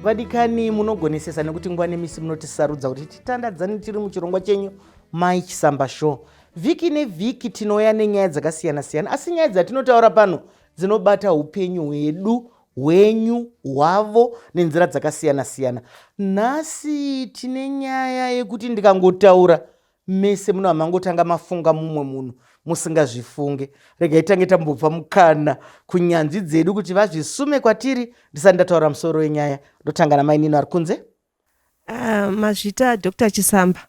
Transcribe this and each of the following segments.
Vadikani, munogonesesa nekuti nguva nemisi munotisarudza kuti titandadzane tiri muchirongwa chenyu Mai Chisamba Show. Vhiki nevhiki tinouya nenyaya dzakasiyana-siyana, asi nyaya dzatinotaura pano dzinobata upenyu hwedu, hwenyu, hwavo nenzira dzakasiyana-siyana. Nhasi tine nyaya yekuti ndikangotaura mese muno hamangotanga mafunga mumwe munhu musingazvifunge. Regai tange tambobva mukana kunyanzvi dzedu kuti vazvisume kwatiri ndisati ndataura musoro wenyaya. Ndotanga namainini ari kunze. Mazvita Dr Chisamba.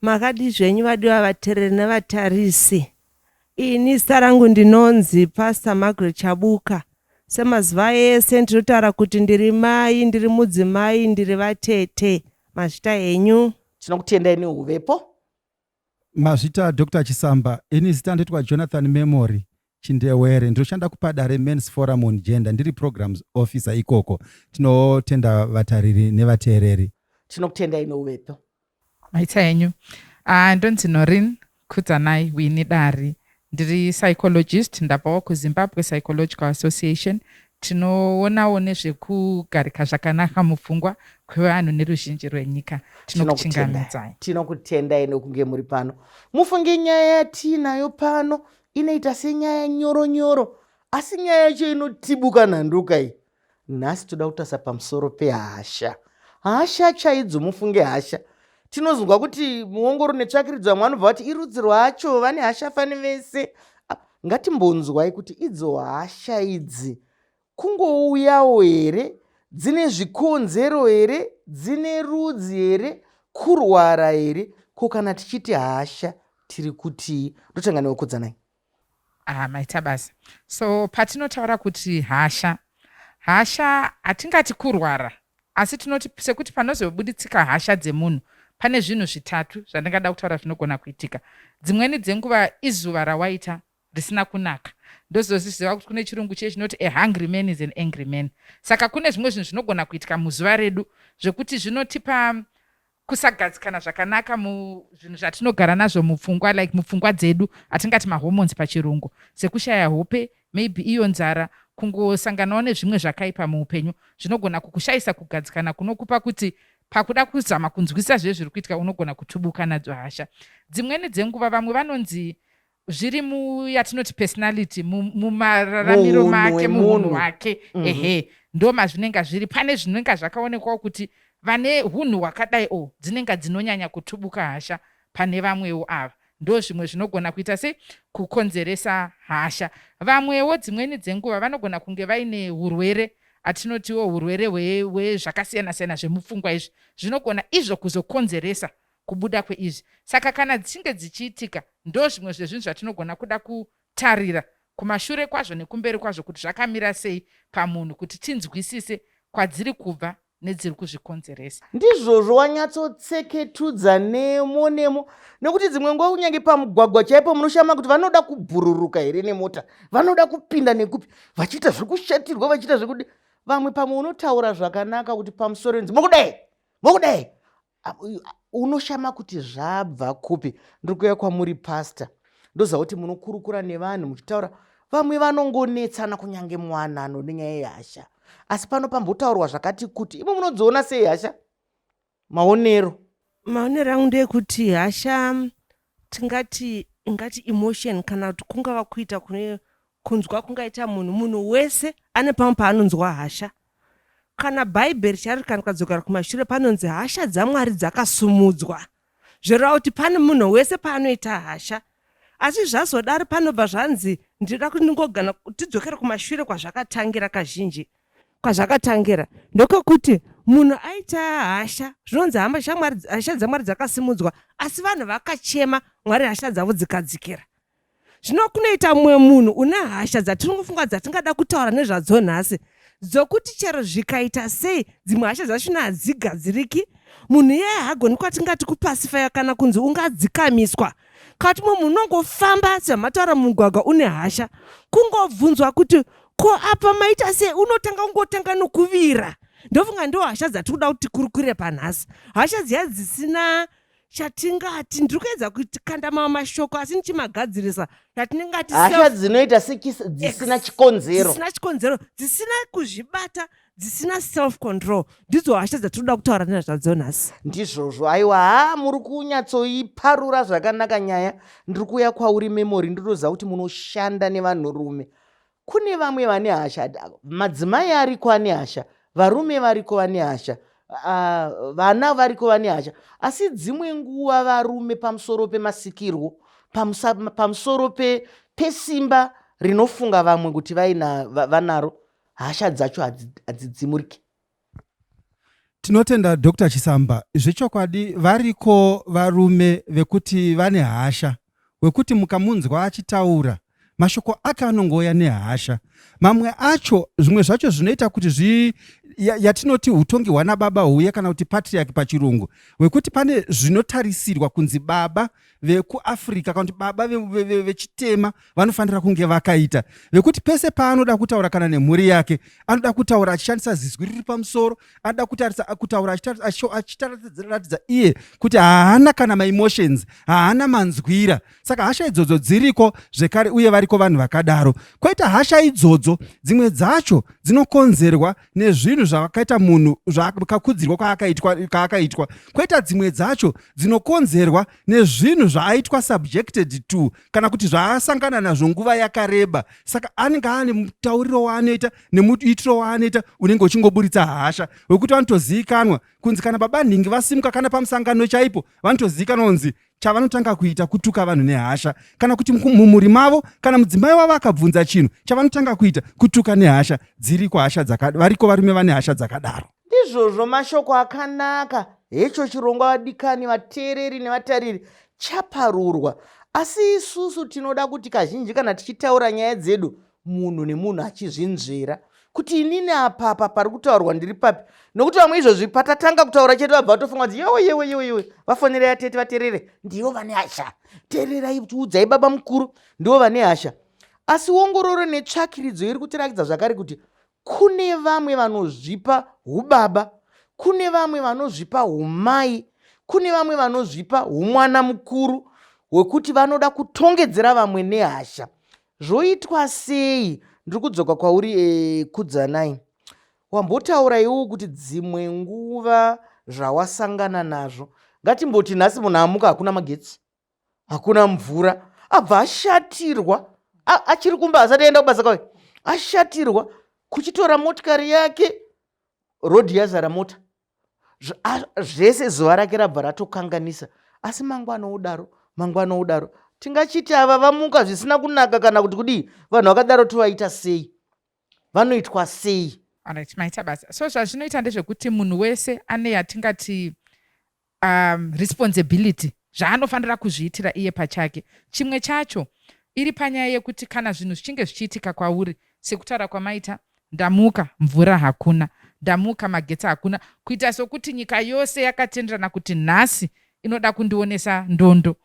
Makadii zvenyu vadiwa vatereri nevatarisi. Ini zita rangu ndinonzi Pastor Margaret Chabuka. Semazuva ese ndinotaura kuti ndiri mai, ndiri mudzimai, ndiri vatete. Mazvita henyu. Tinokutendai nehuvepo. Mazvita Dr Chisamba. Ini zita ndoitwa Jonathan Memory Chindewere. Ndinoshanda kuPadare Men's Forum on Gender. Ndiri programs officer ikoko. Tinotenda vatariri nevateereri. Tinokutendai neuvepo. Maita henyu. Ndonzi Noreen Kudzanai Winnie Dari. Ndiri psychologist, ndabvawo kuZimbabwe Psychological Association. Tinoonawo nezvekugarika zvakanaka mupfungwa kwevanhu neruzhinji rwenyika. Tinokuchingamidzai. Tinokutendai nekunge muri pano. Mufunge nyaya yatiinayo pano inoita senyaya nyoro nyoro, asi nyaya yacho inotibuka nhanduka iyi. Nhasi toda kutarisa pamusoro pehasha. Hasha chaidzo, mufunge hasha. Tinozwa kuti muongoro netsvakiridzo vamwe vanobva vati irudzi rwacho vane hasha fani vese. Ngatimbonzwai kuti idzo hasha idzi kungouyawo here, dzine zvikonzero here, dzine rudzi here, kurwara here? Ko kana tichiti hasha tiri kutii? Ndotanga newe Kudzanai. Ah, maita basa. So patinotaura kuti hasha, hasha hatingati kurwara, asi tinoti sekuti panozobuditsika hasha dzemunhu pane zvinhu zvitatu zvandingada kutaura zvinogona kuitika. Dzimweni dzenguva izuva rawaita risina kunaka. Ndozozviziva kuti kune chirungu chiye chinoti a hungry man is an angry man. Saka kune zvimwe zvinhu zvinogona kuitika muzuva redu zvekuti zvinotipa kusagadzikana zvakanaka muzvinhu zvatinogara nazvo mupfungwa, like mupfungwa dzedu, atingati mahormones pachirungu, sekushaya hope, maybe iyo nzara, kungosanganawo nezvimwe zvakaipa muupenyu zvinogona kukushayisa kugadzikana kunokupa kuti pakuda kuzama kunzwisisa zve zviri kuitika unogona kutubuka nadzo hasha. Dzimweni dzenguva vamwe vanonzi zviri muyatinoti personality, mumararamiro make, muhunhu hwake. Ehe, ndo mazvinenge zviri. Pane zvinenge zvakaonekwawo kuti vane hunhu hwakadai o dzinenge dzinonyanya kutubuka hasha pane vamwewo. Ava ndo zvimwe zvinogona kuita sei kukonzeresa hasha. Vamwewo dzimweni dzenguva vanogona kunge vaine urwere, atinotiwo urwere hwezvakasiyana-siyana zvemupfungwa. Izvi zvinogona izvo kuzokonzeresa kubuda kweizvi. Saka kana dzichinge dzichiitika, ndo zvimwe zvezvinhu zvatinogona kuda kutarira kumashure kwazvo nekumberi kwazvo kuti zvakamira sei pamunhu, kuti tinzwisise kwadziri kubva nedziri kuzvikonzeresa. Ndizvozvo, wanyatsotseketudza nemo nemo, nekuti dzimwe nguva kunyange pamugwagwa chaipo munoshama kuti vanoda kubhururuka here nemota, vanoda kupinda nekupi, vachiita zvekushatirwa, vachiita zvekudi. Vamwe pamwe unotaura zvakanaka kuti pamusoro inzi mokudai mokudai, unoshama kuti zvabva kupi. Ndiri kuuya kwamuri pastor, ndoziva kuti munokurukura nevanhu muchitaura, vamwe vanongonetsana kunyange muwanano nenyaya yehasha, asi pano pambotaurwa zvakati kuti. Imo munodziona sei hasha? Maonero Maonero angu ndeyekuti hasha tingati ingati emotion, kana kuti kungava kuita kune kunzwa kungaita munhu. Munhu wese ane pamwe paanonzwa hasha. Kana Bhaibheri chairo, kana tikadzokera kumashure, panonzi hasha dzaMwari dzakasumudzwa, zvoreva kuti pane munhu wese paanoita hasha. Asi zvazodaro panobva zvanzi ndinoda kuti ndingogana tidzokere kumashure kwazvakatangira. Kazhinji kwazvakatangira ndokwekuti munhu aita hasha, zvinonzi hama shamwari, hasha dzaMwari dzakasimudzwa, asi vanhu vakachema Mwari, hasha dzavo dzikadzikira. Zvino kunoita mumwe munhu une hasha dzatinongofunga dzatingada kutaura nezvadzo nhasi, dzokuti chero zvikaita sei dzimwe hasha dzachona hadzigadziriki. Munhu iyeye haagoni kwatingati kupasifaya kana kunzi ungadzikamiswa. Kana kuti mumwe munhu unongofamba sezvamataura mumugwagwa une hasha, kungobvunzwa kuti ko apa maita sei, unotanga kungotanga nokuvira. Ndofunga ndo hasha dzatiri kuda kuti tikurukure panhasi, hasha dziya dzisina chatingati, ndiri kuedza kukanda mamwe mashoko asi ndichimagadzirisa, yatinengati hasha dzinoita dzisina chikonzero, dzisina chikonzero, dzisina kuzvibata. Dzisina self control ndidzo hasha dzatinoda kutaura nezvadzo nhasi. Ndizvozvo, aiwa, haa, muri kunyatsoiparura zvakanaka nyaya. Ndiri kuuya kwauri, Memory. Ndinoziva kuti munoshanda nevanhurume. Kune vamwe vane hasha, madzimai ariko ane hasha, varume variko vane hasha, vana variko vane hasha, asi dzimwe nguva varume, pamusoro pemasikirwo, pamusoro pesimba rinofunga vamwe kuti vanaro, hasha dzacho hadzidzimuriki. Tinotenda, Dr Chisamba. Zvechokwadi variko varume vekuti vane hasha, wekuti mukamunzwa achitaura, mashoko ake anongouya nehasha. Mamwe acho, zvimwe zvacho zvinoita kuti zvi yatinoti utongi hwana baba huye, kana kuti patriarchy pachirungu, wekuti pane zvinotarisirwa kunzi baba vekuAfrica kana kuti baba vechitema vanofanira kunge vakaita, vekuti pese paanoda kutaura kana nemhuri yake, anoda kutaura achishandisa zizwi riri pamusoro, anoda kutarisa kutaura achitaratidza iye kuti haana kana maemotions, haana manzwira. Saka hasha idzodzo dziriko zvekare, uye variko vanhu vakadaro. Kwoita hasha idzodzo, dzimwe dzacho dzinokonzerwa nezvinhu zvakaita munhu, zvakakudzirwa kwaakaitwa. Kwoita dzimwe dzacho dzinokonzerwa nezvinhu zvaaitwa subjected to, kana kuti zvaasangana nazvo nguva yakareba. Saka anenge ane mutauriro waanoita nemuitiro waanoita unenge uchingoburitsa hasha, wekuti vanotozivikanwa kunzi kana baba nhingi vasimuka, kana pamusangano chaipo, vanotozivikanwa kunzi chavanotanga kuita kutuka vanhu nehasha, kana kuti mumhuri mavo, kana mudzimai wavo akabvunza chinhu, chavanotanga kuita kutuka nehasha. Dziriko hasha, variko varume vane hasha dzakadaro. Ndizvozvo, mashoko akanaka. Hecho chirongwa, vadikani vateereri nevatariri, chaparurwa. Asi isusu tinoda kuti kazhinji kana tichitaura nyaya dzedu, munhu nemunhu achizvinzvera kuti inini apapa pari kutaurwa ndiri papi, nokuti vamwe izvozvi patatanga kutaura chete vabva vatofunga kuti yewe, yewe, yewe, yewe, vafonerai atete vaterere, ndivo vane hasha. Teererai, tiudzai baba mukuru, ndivo vane hasha. Asi ongororo netsvakiridzo iri kutirakidza zvakare kuti kune vamwe vanozvipa ubaba, kune vamwe vanozvipa umai, kune vamwe vanozvipa umwana mukuru, hwekuti vanoda kutongedzera vamwe nehasha. Zvoitwa sei? Ndiri kudzoka kwauri, Kudzanai. Wambotaura iwo kuti dzimwe nguva zvawasangana nazvo, ngatimboti nhasi munhu amuka, hakuna magetsi, hakuna mvura, abva ashatirwa, achiri kumba, asati aenda kubasa kwayo, ashatirwa kuchitora motikari yake, rodhi yazara mota, zvese zuva rake rabva ratokanganisa. Asi mangwana udaro, mangwana udaro, tingachiti ava vamuka zvisina kunaka kana kuti kudii? Vanhu vakadaro tovaita sei? Vanoitwa sei? Alright, maita basa. So zvazvinoita ndezvekuti munhu wese ane yatingati responsibility, zvaanofanira kuzviitira iye pachake. Chimwe chacho iri panyaya yekuti kana zvinhu zvichinge zvichiitika kwauri, sekutaura kwamaita, ndamuka mvura hakuna, ndamuka magetsi hakuna, kuita sokuti nyika yose yakatenderana kuti nhasi inoda kundionesa ndondo.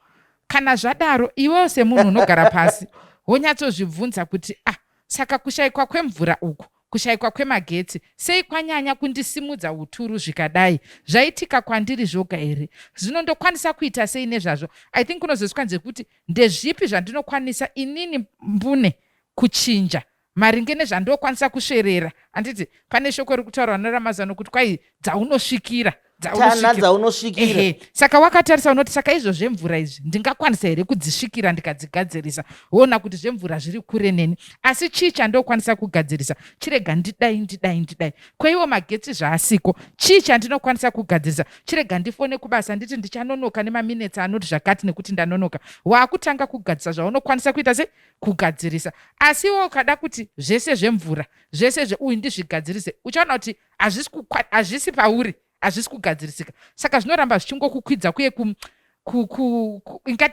Kana zvadaro, iwewo semunhu unogara pasi wonyatsozvibvunza kuti, ah, saka kushayikwa kwemvura uku, kushayikwa kwemagetsi, sei kwanyanya kundisimudza uturu zvikadai? Zvaitika kwandiri zvoga here? Zvino ndokwanisa kuita sei nezvazvo? I think kunozosvika nzekuti ndezvipi zvandinokwanisa inini mbune kuchinja maringe nezvandokwanisa kusverera. Handiti pane shoko riri kutaurwa neramazano kuti kwai dzaunosvikira? Tana dzaunosvikira. Ehe. Saka wakatarisa unoti, saka izvo zvemvura izvi ndingakwanisa here kudzisvikira ndikadzigadzirisa? Woona kuti zvemvura zviri kure neni, asi chii chandokwanisa kugadzirisa? Chirega ndidai, ndidai, ndidai. Kweiwo magetsi zvaasiko, chii chandinokwanisa kugadzirisa? Chirega ndifone kubasa nditi ndichanonoka nemaminetsi anoti zvakati nekuti ndanonoka. Waakutanga kugadzirisa zvaunokwanisa kuita sei? Kugadzirisa. Asi iwe ukada kuti zvese zvemvura, zvese zveuyu ndizvigadzirise, uchaona kuti hazvisi pauri, hazvisi kugadzirisika. Saka zvinoramba zvichingokukwidza kuye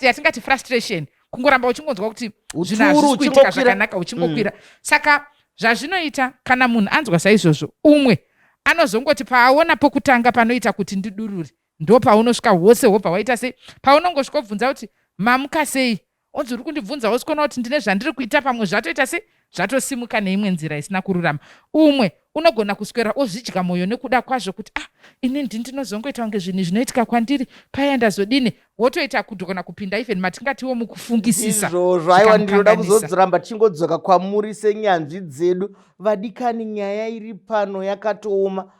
yatingati frustration, kungoramba uchingonzwa kuti zvinhu hazvisi kuitika zvakanaka, uchingokwira. Saka zvazvinoita, kana munhu anzwa saizvozvo, umwe anozongoti paaona pokutanga panoita kuti ndidurure, ndo paunosvika hwose hwobva waita sei. Paunongosvika ubvunza kuti mamuka sei, onzi uri kundibvunza, wosikuona kuti ndine zvandiri kuita, pamwe zvatoita sei. Zvatosimuka neimwe nzira isina kururama. Umwe unogona kuswera ozvidya mwoyo nekuda kwazvo kuti ah, ini ndi ndinozongoita kunge zvinhu zvinoitika kwandiri paya, ndazodini, wotoita kugona kupinda even matingatiwo mukufungisisa. Izvozvo, aiwa, ndinoda zvikamukanganisa. Kuzoramba tichingodzoka kwamuri senyanzvi dzedu. Vadikani, nyaya iri pano yakatooma.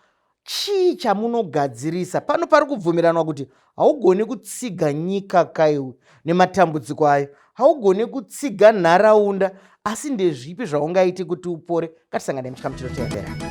Chii chamunogadzirisa pano? Pari kubvumiranwa kuti haugoni kutsiga nyika kaiwe nematambudziko ayo, haugoni kutsiga nharaunda, asi ndezvipi zvaungaite kuti upore? Ngatisangane muchikamu chinotevera.